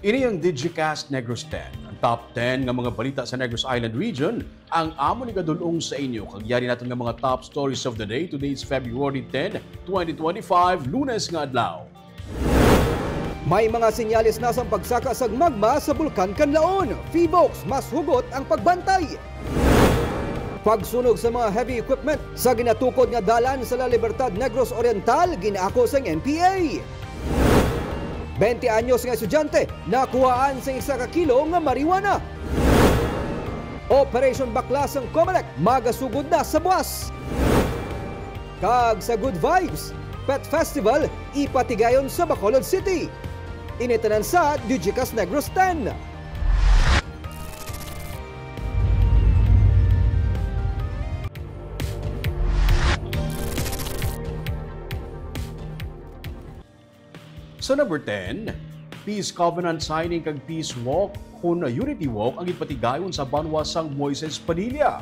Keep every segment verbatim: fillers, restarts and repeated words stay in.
Ini ang Digicast Negros ten, ang top ten nga mga balita sa Negros Island Region, ang amon igadul-ong sa inyo. Kag yari naton nga mga top stories of the day. Today is February ten, twenty twenty-five, Lunes nga adlaw. May mga senyales na sang pagsaka sang magma sa Bulkan Kanlaon. Fivox, mas hugot ang pagbantay. Pagsunog sa mga heavy equipment sa ginatukod nga dalan sa La Libertad, Negros Oriental, gin-ako sang N P A. Twenty anyos nga estudyante nakuhaan sa isa ka kilo nga marijuana. Operation Bakla sang Comelec magasugod na sa buas. Kag sa Good Vibes Pet Festival ipatigayon sa Bacolod City. Ini tanan sa Digicast Negros ten. Sa number ten, peace covenant signing kag peace walk kon unity walk ang ipatigayon sa banwa sang Moises Padilla.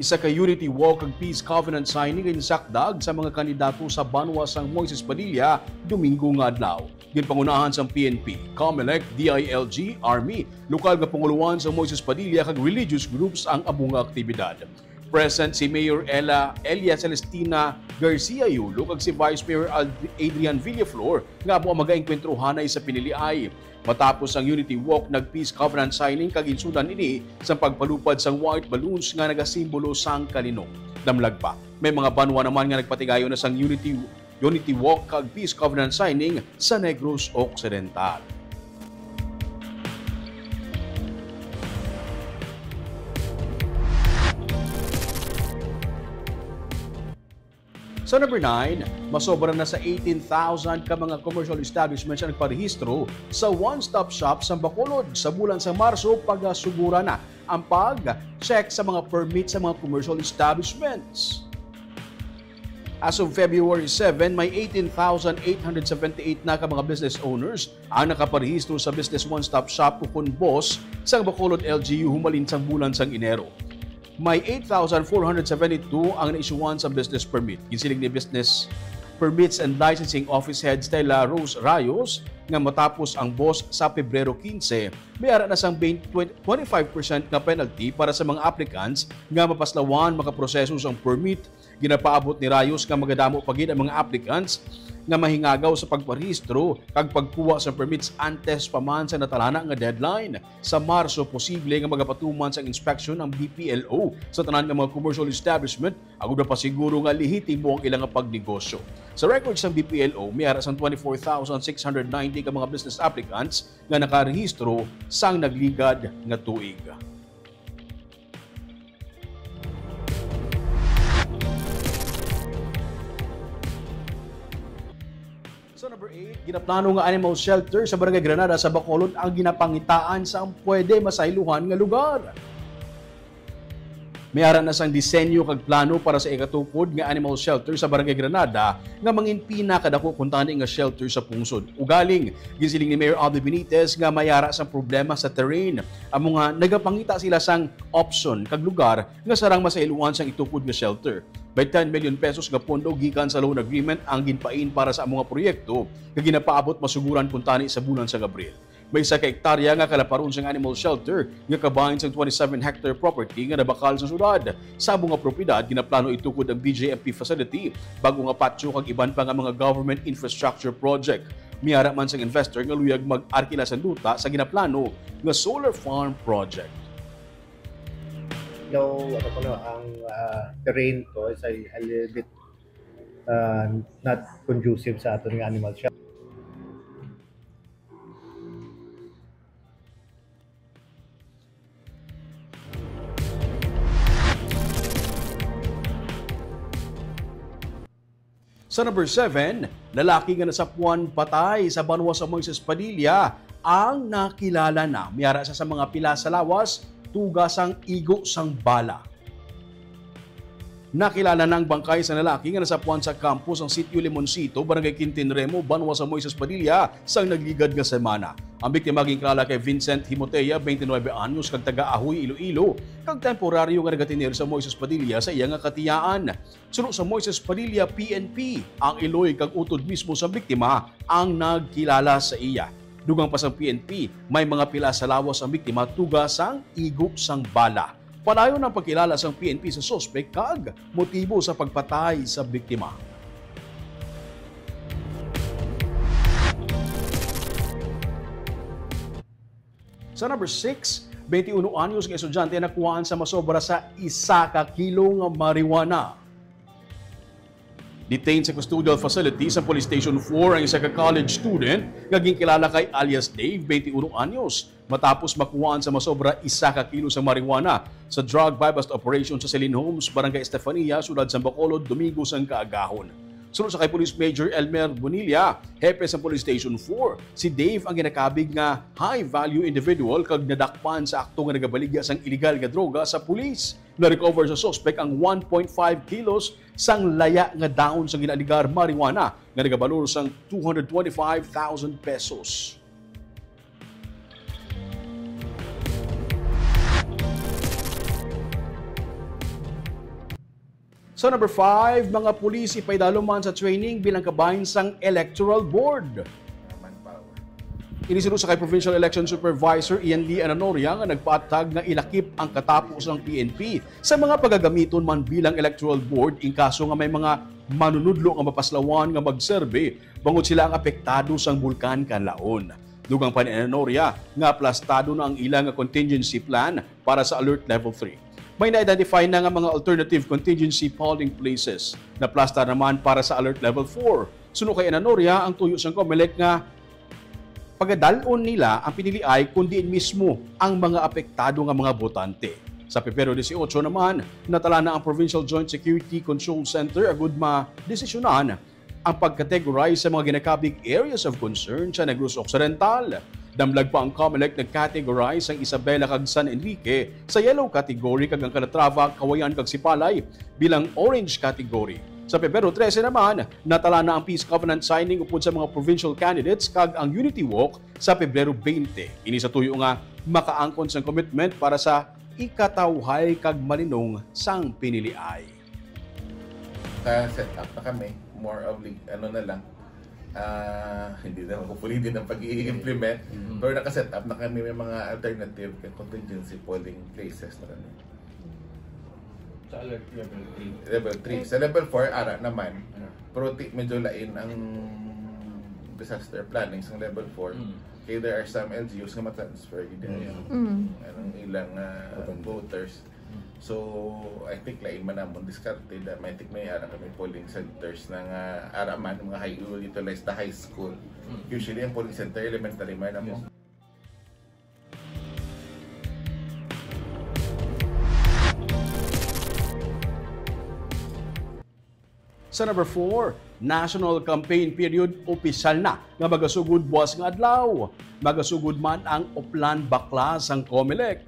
Isa ka unity walk kag peace covenant signing nga ginsakdag sa mga kandidato sa banwa sang Moises Padilla Domingo nga adlaw. Ginpangunahan sang P N P, Comelec, D I L G, Army, lokal nga pangulohan sang Moises Padilla kag religious groups ang amo nga aktibidad. Present si Mayor Ella, Elia Celestina Garcia Yulo kag si Vice Mayor Ad-, Adrian Villaflor nga amo ang magaengkwentro hanay sa piniliay. Matapos ang unity walk, nag-peace covenant signing kag ginsundan ini sang pagpalupad sang white balloons nga nagasimbolo sang kalinong. Damlag pa, may mga banwa naman nga nagpatigayon na sang unity, unity walk kag peace covenant signing sa Negros Occidental. Sa number nine, masobra na sa eighteen thousand ka mga commercial establishments ang nagparehistro sa One Stop Shop sa Bacolod. Sa bulan sa Marso, pagasugura na ang pag-check sa mga permit sa mga commercial establishments. As of February seven, may eighteen thousand eight hundred seventy-eight na ka mga business owners ang nakaparehistro sa Business One Stop Shop ukon BOSS sang Bacolod L G U humalin sang bulan sang Enero. May eight thousand four hundred seventy-two ang naisyuhan sa business permit. Ginsiling ni Business Permits and Licensing Office Head Stella Rose Rayos nga matapos ang BOSS sa Pebrero quince, may ara na sang twenty, twenty-five percent nga penalty para sa mga applicants nga mapaslawan makaproseso sang permit. Ginapaabot ni Rayos nga magadamo pa gid ang mga applicants nga mahingagaw sa pagparehistro kag pagkuha sa permits antes pa man sa natalana nga deadline. Sa Marso, posible nga magapatuman sang inspection ang B P L O sa tanan nga mga commercial establishment agud mapasiguro nga lehitimo ang ila nga pagnegosyo. Sa record sang B P L O, may ara sang twenty-four thousand six hundred ninety ka mga business applicants nga nakarehistro sang nagligad nga tuig. Sa number eight, ginaplano nga animal shelter sa Barangay Granada sa Bacolod ang ginapangitaan sang pwede masaylohan nga lugar. May ara na sang disenyo kag plano para sa ikatukod nga animal shelter sa Barangay Granada nga mangin pinakadako kuntani nga shelter sa pungsod. Ugaling, ginsiling ni Mayor Aldo Benitez nga may ara sang problema sa terrain. Amo nga nagapangita sila sang option kag lugar nga sarang masaylohan sang itukod nga shelter. May ten million pesos nga pondo gikan sa loan agreement ang ginpain para sa amo nga proyekto nga ginapaabot masuguran kuntani sa bulan sang Abril. May isa ka ektarya nga kalaparon sang animal shelter nga kabahin sang twenty-seven hectare property nga nabakal sa syudad. Sa amo nga propiedad, ginaplano itukod ang B J M P facility, bag-o nga patio kag iban pa nga mga government infrastructure project. May ara man sang investor nga luyag mag-arkila sang duta sa ginaplano nga solar farm project. Though, ano ko, no, ang ah, terrain ko is a, a little bit uh, not conducive sa aton nga animal shelter. Sa number seven, lalaki nga nasapuan patay sa banwa sa Moises Padilla ang nakilala na. May ara sa, sa mga pila sa lawas, tuga sang igo sang bala. Nakilala na ang bangkay sa lalaki nga nasapuan sa kampo sang Sitio Limoncito, Barangay Quintin Remo, banwa sa Moises Padilla, sang nagligad nga semana. Ang biktima ginkilala kay Vincent Himotea, twenty-nine anyos, kag taga Ajuy, Iloilo, kag temporaryo nga nagatener sa Moises Padilla sa iya nga katiyaan. Suno sa Moises Padilla P N P, ang iloy kag utod mismo sa biktima ang nagkilala sa iya. Dugang pa sang P N P, may mga pila sa lawas ang biktima tuga sang igo sang bala. Padayon ang pagkilala sang P N P sa suspek kag motibo sa pagpatay sa biktima. Sa number six, twenty-one anyos nga estudyante nakuhaan sa masobra sa isa ka kilo nga marijuana. Detained sa custodial facility sa Police Station four ang isa ka college student nga ginkilala kay alias Dave, twenty-one anyos, matapos makuhaan sa masobra isa ka kilo sa marijuana sa drug buy-bust operation sa Celine Homes, Barangay Estefania, Siyudad sang Bacolod, Domingo sang kaagahon. Suno sa kay Police Major Elmer Bonilla, hepe sa Police Station four, si Dave ang ginakabig nga high-value individual kag nadakpan sa akto nga nagabaligya sang iligal nga droga sa pulis. Na-recover sa suspek ang one point five kilos sang laya nga dahon sa ginaaligar marijuana nga nagabalor sang two hundred twenty-five thousand pesos. Sa number five, mga pulis ipaidalo man sa training bilang kabahin sang Electoral Board. Manpower. Ini suno sa kay Provincial Election Supervisor Ian Lee Ananoria nga nagpatag nga ilakip ang katapo sang P N P sa mga pagagamiton man bilang Electoral Board in kaso nga may mga manunudlo nga mapaslawan nga magserbe bangod sila ang apektado sang Bulkan Kanlaon. Dugang pa ni Ananoria nga aplastado na ang ila nga contingency plan para sa Alert Level three. May na-identify na nga mga alternative contingency polling places na plastar naman para sa Alert Level four. Suno kay Ananoria, ang tuyo sang Comelec nga pagadal-on nila ang piniliay, kundi mismo ang mga apektado nga mga botante. Sa Pebrero dieciocho naman, natala na ang Provincial Joint Security Control Center agud madesisyonan ang pag-categorize sa mga ginakabig areas of concern sa Negros Occidental. Damlag pa ang Comelec, nag-categorize ang Isabela kag San Enrique sa yellow category kag ang Calatrava, Cauayan kag Sipalay bilang orange category. Sa Pebrero trese naman, natala na ang peace covenant signing upod sa mga provincial candidates kag ang unity walk sa Pebrero twenty. Ini sa tuyo nga makaangkon sang commitment para sa ikatawhay kag malinong sang piniliay. Naka-set up na kami, more of like, ano na lang, ah, hindi na, hopefully hindi na pag-i-implement, pero naka-set up na kami, may mga alternative contingency polling places na kami. Sa alert level three. Level three. Sa level four, ara naman. Pero ti, medyo lain ang disaster planning sa level four. Kaya there are some L G Us nga matransfer yun din. Anong ilang ah, voters. So, I think lain man namon diskarte, da, I think may ara kami polling centers na nga ara man, mga high, we will utilize the high school. Usually, ang polling center, elementary man namo. Sa number four, national campaign period opisyal na nga magasugod buwas nga adlaw. Magasugod man ang Oplan Bakla sang Comelec.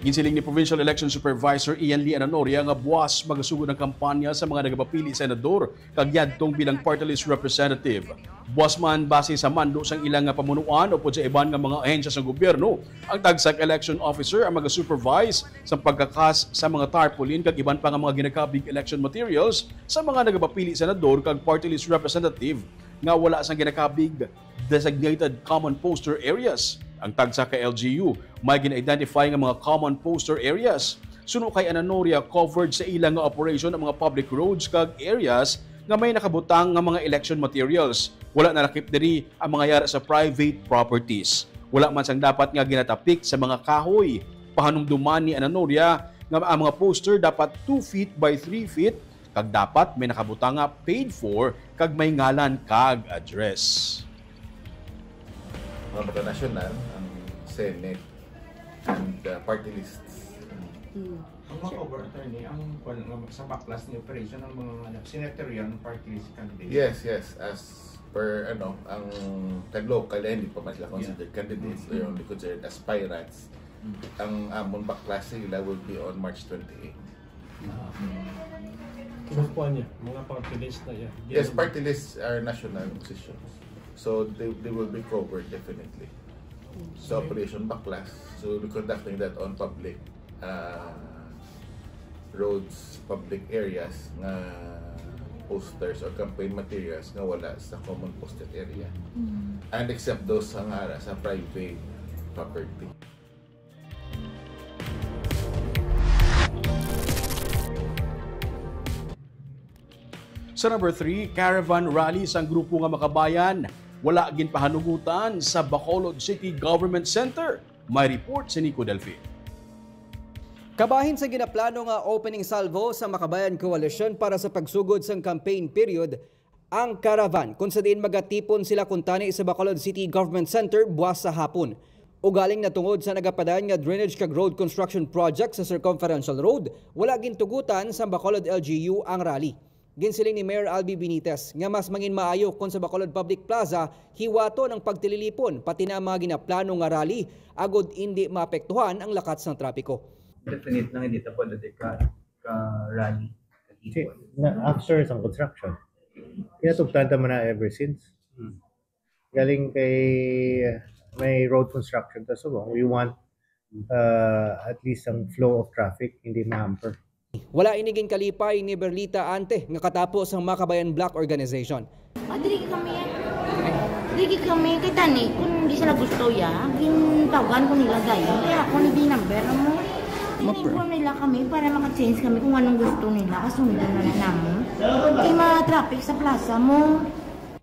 Ginsiling ni Provincial Election Supervisor Ian Lee Ananoria nga buwas magasugod ang kampanya sa mga nagapapili senador kag yadtong bilang party list representative. Buwas man, base sa mando sang ilang nga pamunuan upod sa iban nga mga ahensya sa gobyerno, ang tagsa ka election officer ang maga-supervise sa pagkakas sa mga tarpaulin kag iban pa nga mga ginakabig election materials sa mga nagapapili senador kag party list representative nga wala sang ginakabig designated common poster areas. Ang tagsa ka L G U may gin-identify nga mga common poster areas. Suno kay Ananoria, covered sa ila nga operation ang mga public roads kag areas nga may nakabutang nga mga election materials. Wala nalakip diri ang mga yara sa private properties. Wala man sang dapat nga ginatapik sa mga kahoy. Pahanumduman ni Ananoria nga ang mga poster dapat two feet by three feet kag dapat may nakabutang nga paid for kag may ngalan kag address. Mga baga nasyonal, ang Senate and uh, party lists. Ang mga cover attorney, ang kwan, nga sa backlash ni operation, ang mga ano, senatorial party list candidates. Yes, yes. As per ano, ang tag-local, eh, hindi pa man sila considered candidates, they're only considered aspirants. Ang amon backlash sa ila will be on March twenty-eight. Sa kuan niya, mga party list na yan. Yes, party lists are national positions. So they, they will be covered definitely. So Operation Baklas, so we'll be conducting that on public uh, roads, public areas nga posters or campaign materials nga wala sa common posted area. And except those sa nga sa private property. Sa number three, caravan rally sang grupo nga Makabayan wala ginpahanugutan sa Bacolod City Government Center. May report si Nico Delfin. Kabahin sa ginaplano nga opening salvo sa Makabayan Coalition para sa pagsugod sang campaign period ang caravan, kung sa diin magatipon sila kuntani sa Bacolod City Government Center buwas sa hapon. Ugaling natungod sa nagapadayon nga drainage kag road construction project sa Circumferential Road, wala gintugutan sa Bacolod L G U ang rally. Ginsiling ni Mayor Albi Benitez nga mas mangin maayo kon sa Bacolod Public Plaza hiwaton ang pagtililipon pati na ang mga ginaplano nga rally agod indi maapektuhan ang lakat sang trapiko. Definite lang hindi ta pwede ka ka rally. Kasi na, after sang construction, kinatugtan ta man na ever since. Galing kay uh, may road construction ta subong. We want uh, at least ang flow of traffic hindi ma-hamper. Wala ini ginkalipay ni Berlita Ante nga katapo sang Makabayan Block Organization. Ah, diri kami. Diri kami kay tani kung di sila gusto ya, gintawgan ko nila dayon. Kaya ako ni number mo. Tinipon nila kami para maka-change kami kung anong gusto nila. Kasundo na na namin. Kay ma-traffic sa plaza mo.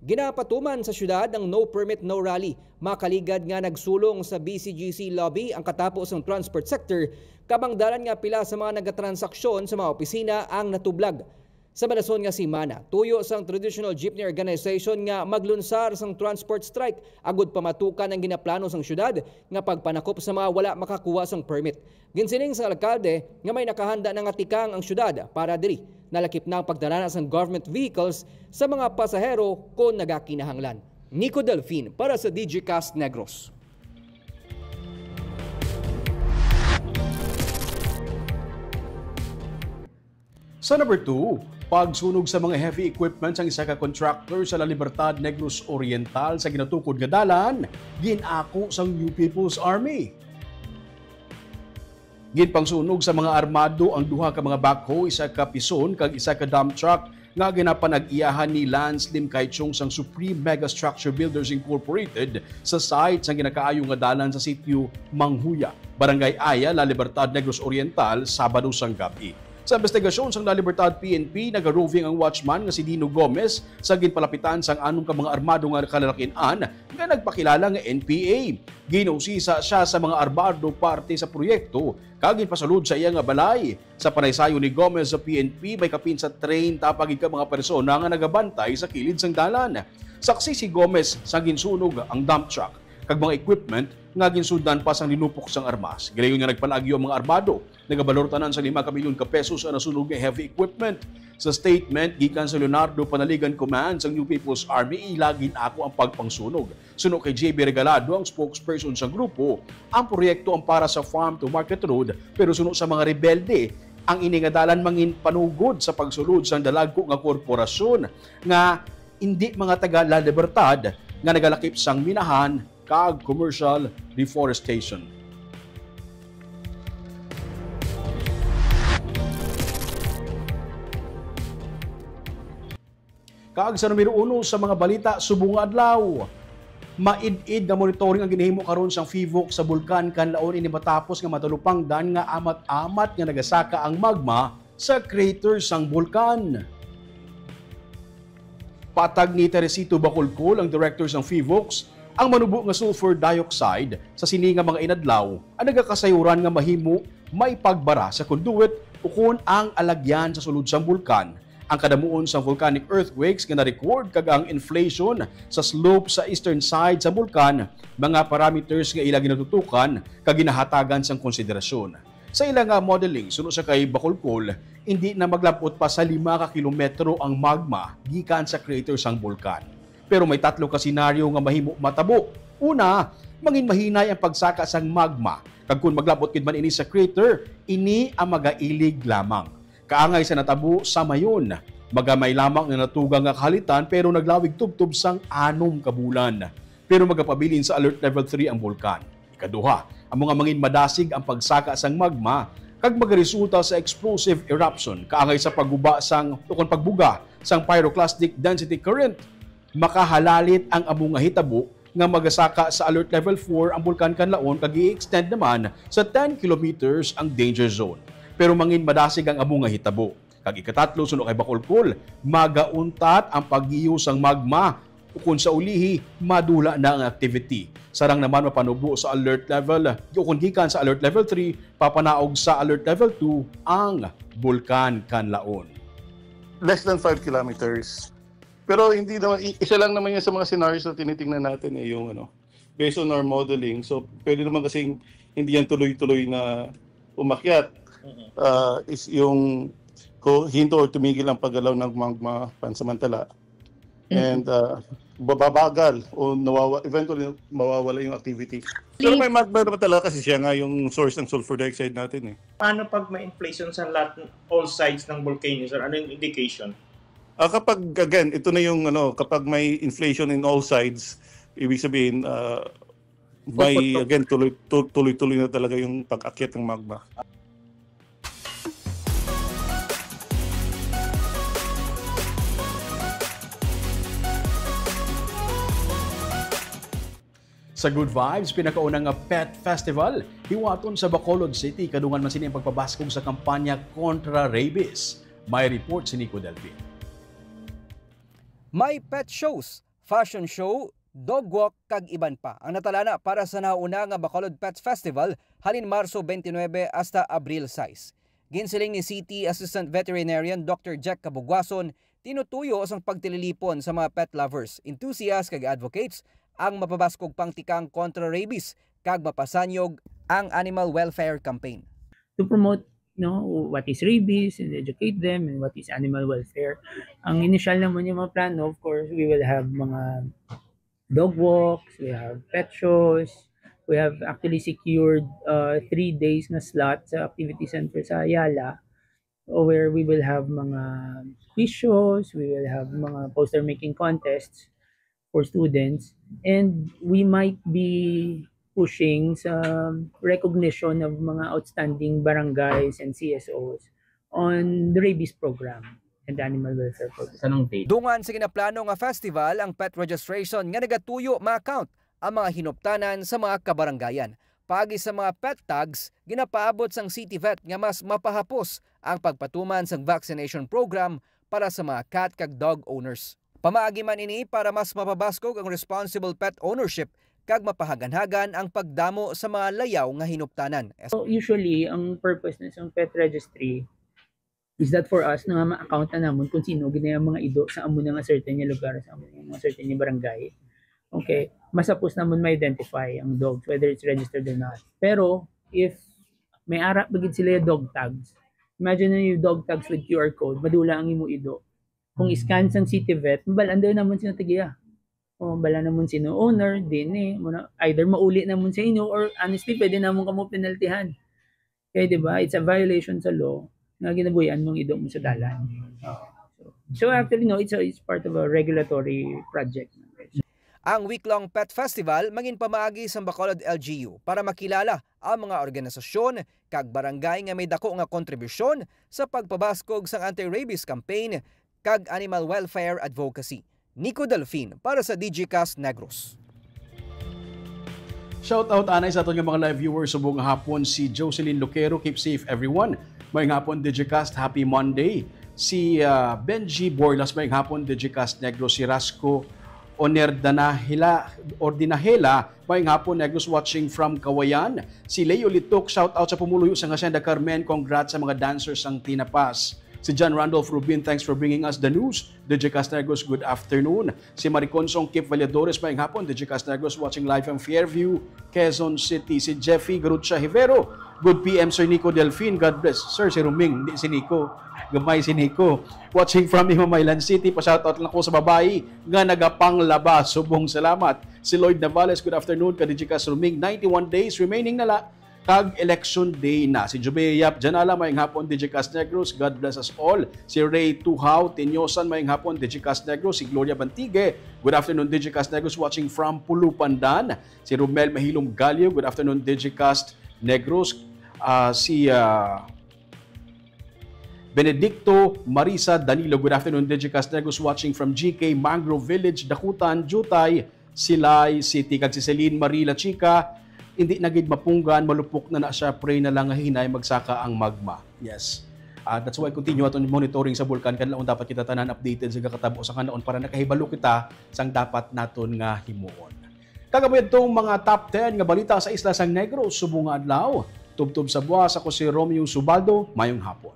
Ginapatuman sa syudad ang No Permit No Rally. Makaligad nga nagsulong sa B C G C lobby ang katapo sang transport sector, kabang dalan nga pila sa mga nagatransaksyon sa mga opisina ang natublag. Sa madason nga semana, tuyo sang Traditional Jeepney Organization nga maglunsar sang transport strike agud pamatukan ang ginaplano sang syudad nga pagpanakop sa mga wala makakuha sang permit. Ginsiling sang alkalde nga may nakahanda na nga tikang ang syudad para diri. Nalakip na ang pagdala na sang government vehicles sa mga pasahero kon nagakinahanglan. Nico Delfin para sa Digicast Negros. Sa number two, pagsunog sa mga heavy equipment sang isa ka contractor sa La Libertad, Negros Oriental sa ginatukod nga dalan, gin-ako sang New People's Army. Ginpangsunog sa mga armado ang duha ka mga backhoe, isa ka pison kag isa ka dump truck nga ginapanag-iyahan ni Lance Lim Kaichong sang Supreme Mega Structure Builders Incorporated sa site sang ginakaayo nga dalan sa sitio Manghuya, Barangay Aya, La Libertad, Negros Oriental, Sabado sang gab-i. Sa investigasyon sang La Libertad P N P, nagaroving ang watchman nga si Dino Gomez sa ginpalapitan sang anom ka mga armado nga kalalakin-an nga nagpakilala nga N P A. Ginusisa sia sa mga armado parte sa proyekto kag ginpasulod sa iya nga balay. Sa panaysayon ni Gomez sa P N P, may kapin sa treinta pa gid ka mga persona nga nagabantay sa kilid sang dalan. Saksi si Gomez sa ginsunog ang dump truck kag mga equipment nga ginsundan pa sang linupok sang armas. Gilayon nga nagpalagyo ang mga armado. Nagabalor tanan sa lima ka milyon ka pesos ang nasunog nga heavy equipment. Sa statement gikan sa Leonardo Panaligan Command sang New People's Army, ila gin-ako ang pagpangsunog. Suno kay J B Regalado, ang spokesperson sa grupo, ang proyekto ang para sa farm to market road, pero suno sa mga rebelde, ang ini nga dalan mangin panugod sa pagsulod sang dalagko nga korporasyon nga indi mga taga La Libertad nga nagalakip sang minahan kag commercial reforestation. Kag sa numero uno sa mga balita subong nga adlaw, maid-id nga monitoring ang ginahimo karon sang PHIVOLCS sa Bulkan Kanlaon ini matapos nga matalupangdan nga amat-amat nga nagasaka ang magma sa crater sang bulkan. Patag ni Teresito Bacolcol, ang director sang PHIVOLCS, ang manubo nga sulfur dioxide sa sini nga mga inadlaw ang nagakasayuran nga mahimo may pagbara sa conduit ukon ang alagyan sa sulod sang bulkan. Ang kadamuon sang volcanic earthquakes nga na-record kag ang inflation sa slope sa eastern side sa bulkan, mga parameters nga ila ginatutukan kag ginahatagan sang konsiderasyon. Sa ila nga modeling, suno sa kay Bacolcol, hindi na maglab-ot pa sa lima ka kilometro ang magma gikan sa crater sang bulkan. Pero may tatlo ka senaryo nga mahimo matabo. Una, mangin mahinay ang pagsaka sang magma, kag kon maglab-ot gid man ini sa crater, ini ang magailig lamang. Kaangay sa natabo sa Mayon, Magamay lamang ang natuga nga kahalitan, pero naglawig tubtob sang anom ka bulan. Pero magapabilin sa Alert Level three ang bulkan. Ikaduha, amo nga mangin madasig ang pagsaka sang magma kag magaresulta sa explosive eruption kaangay sa pagguba sang, ukon pagbuga sang pyroclastic density current. Makahalalit ang amo nga hitabo nga magasaka sa Alert Level four ang Bulkan Kanlaon kag i-extend naman sa ten kilometers ang danger zone. Pero mangin madasig ang amo nga hitabo. Kag ikatatlo, suno kay Bacolcol, magauntat ang paggiyo sang magma, ukon sa ulihi, madula na ang activity. Sarang naman mapanubo sa alert level, ukon gikan sa alert level three, papanaog sa alert level two ang Bulkan Kanlaon. Less than five kilometers. Pero hindi naman, i- isa lang naman yan sa mga scenarios na tinitingnan natin eh, yung ano, based on our modeling. So, pwede naman kasing hindi yan tuloy-tuloy na umakyat. Ah, is yung ko hinto or tumigil ang paggalaw ng magma pansamantala. And ah, bababagal o nawawa, eventually mawawala yung activity. Pero may magma naman talaga kasi siya nga yung source ng sulfur dioxide natin eh. Paano pag may inflation sa lahat, all sides ng volcano, sir? Ano yung indication? Ah, kapag, again, ito na yung, ano, kapag may inflation in all sides, ibig sabihin, ah, may, Puputol. Again, tuloy, tu- tuloy-tuloy na talaga yung pag-akyat ng magma. Sa Good Vibes, pinakauna nga pet festival hiwaton sa Bacolod City, kadungan man sini ang pagpabaskog sa kampanya kontra rabies. May report si Nico Delfin. May pet shows, fashion show, dog walk, kag iban pa ang natalana para sa nahauna nga Bacolod Pet Festival halin Marso twenty-nine hasta Abril sais. Ginsiling ni City Assistant Veterinarian Doctor Jack Cabugwason, tinutuyo sang pagtililipon sa mga pet lovers, enthusiasts, kag advocates ang mapabaskog pangtikang kontra rabies kag mapasanyog ang animal welfare campaign. To promote, no, what is rabies and educate them and what is animal welfare. Ang initial naman yung mga plano, of course, we will have mga dog walks, we have pet shows, we have actually secured uh, three days na slot sa activity center sa Ayala, where we will have mga quiz shows, we will have mga poster making contests for students, and we might be pushing sa recognition of mga outstanding barangays and C S Os on the rabies program and animal welfare program. Sa anong date? Dungan sa ginaplano nga festival, ang pet registration nga nagatuyo ma-count ang mga hinuptanan sa mga kabarangayan. Paagi sa mga pet tags, ginapaabot sang City Vet nga mas mapahapos ang pagpatuman sang vaccination program para sa mga cat kag dog owners. Pamaagi man ini para mas mapabaskog ang responsible pet ownership kag mapahaganhagan ang pagdamo sa mga layaw nga hinuptanan. So, usually, ang purpose na sa pet registry is that for us na nga ma-account na namon kung sino gid ang mga ido sa amo na nga certain nga lugar, sa amo na nga certain nga barangay. Okay, masapos namon ma-identify ang dogs, whether it's registered or not. Pero if may ara pa gid sila yung dog tags, imagine na yung dog tags with Q R code, madula ang imo ido. Kung i-scan sang City Vet, mabalaan daw namon sino tagiya. O bala namon sino owner, din eh, muna, either mauli namon sa inyo or honestly, pwede namon kamo penaltihan. Kaya di ba, it's a violation sa law nga ginabuhian mong ido mo sa dalan. Oo. So, so actually, no, it's, a, it's part of a regulatory project. Ang week-long pet festival mangin pamaagi sa Bacolod L G U para makilala ang mga organisasyon kag barangay nga may dako nga kontribusyon sa pagpabaskog sang anti-rabies campaign kag animal welfare advocacy. Nico Delfin para sa Digicast Negros. Shout out anay sa aton nga mga live viewers subong nga hapon, si Jocelyn Lucero, keep safe everyone. Maayong hapon Digicast, happy Monday. Si ah, Benji Borlas, maayong hapon Digicast Negros. Si Rasco Onerdanahila, Ordinahela, maayong hapon Negros, watching from Kawayan. Si Leo Litok, shout out sa pumuluyo sa Hacienda Carmen, congrats sa mga dancers sang Tinapas. Si John Randolph Rubin, thanks for bringing us the news. Digicast Negros, good afternoon. Si Maricon Songkip Valladores, maayong hapon. Digicast Negros, watching live from Fairview, Quezon City. Si Jeffy Garucha Hivero, good P M, Sir Nico Delfin. God bless. Sir, si Ruming, hindi si Nico. Gamay si Nico. Watching from Himamaylan City, pa-shoutout lang ko sa babayi nga nagapanglaba. Subong salamat. Si Lloyd Navales, good afternoon. Ka Digicast Ruming, ninety-one days remaining na la Kag election day na. Si Jubea Yap Janala, mayong hapon, Digicast Negros. God bless us all. Si Ray Tuhaw Tinyosan, mayong hapon, Digicast Negros. Si Gloria Bantigue, good afternoon, Digicast Negros, watching from Pulupandan. Si Romel Mahilom Galio, good afternoon, Digicast Negros. Ah, si ah, Benedicto Marisa Danilo, good afternoon, Digicast Negros, watching from G K Mangrove Village, Dakutan, Jutay, Silay City. Kag si Celine Marie La Chica, hindi na gid mapunggan, malupok na na siya, pray na lang nga hinay magsaka ang magma. Yes. Ah, that's why continue aton monitoring sa bulkan, kanlaon dapat kita tanan updated sa gakatabo sa kanlaon para nakahibalo kita sang dapat naton nga himuon. Kag amo yadtong mga top ten nga balita sa isla sang Negros subong nga adlaw. Tubtob sa buwas, ako si Romeo Subaldo. Mayong hapon.